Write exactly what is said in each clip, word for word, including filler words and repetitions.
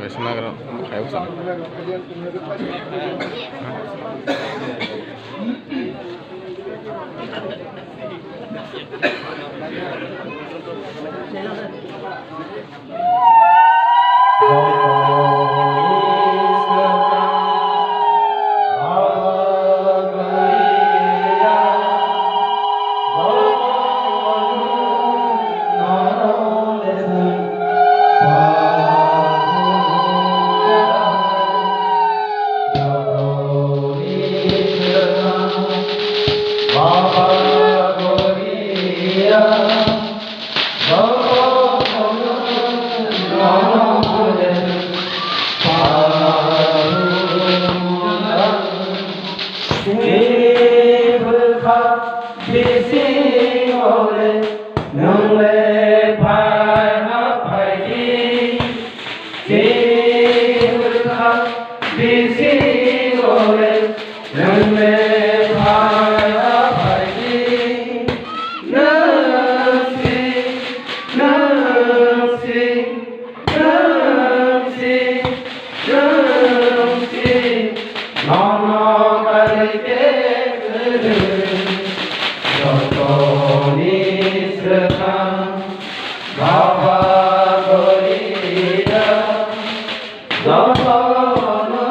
Kaisa nagra, kayok sa. Bisingo le, nwng le phai ha phai di. Chini bwkha bisingo le, nwng le phai ha phai di. Nwng si, nwng si, nwng si, nwng si, nono kari khe kwrwi, jotoni swkang. Baba Goria, Baba Goria,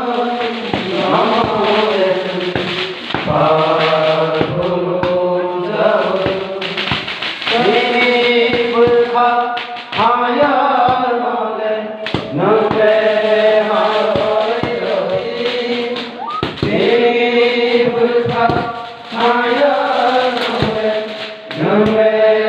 Baba Goria, Baba Goria, Baba Goria,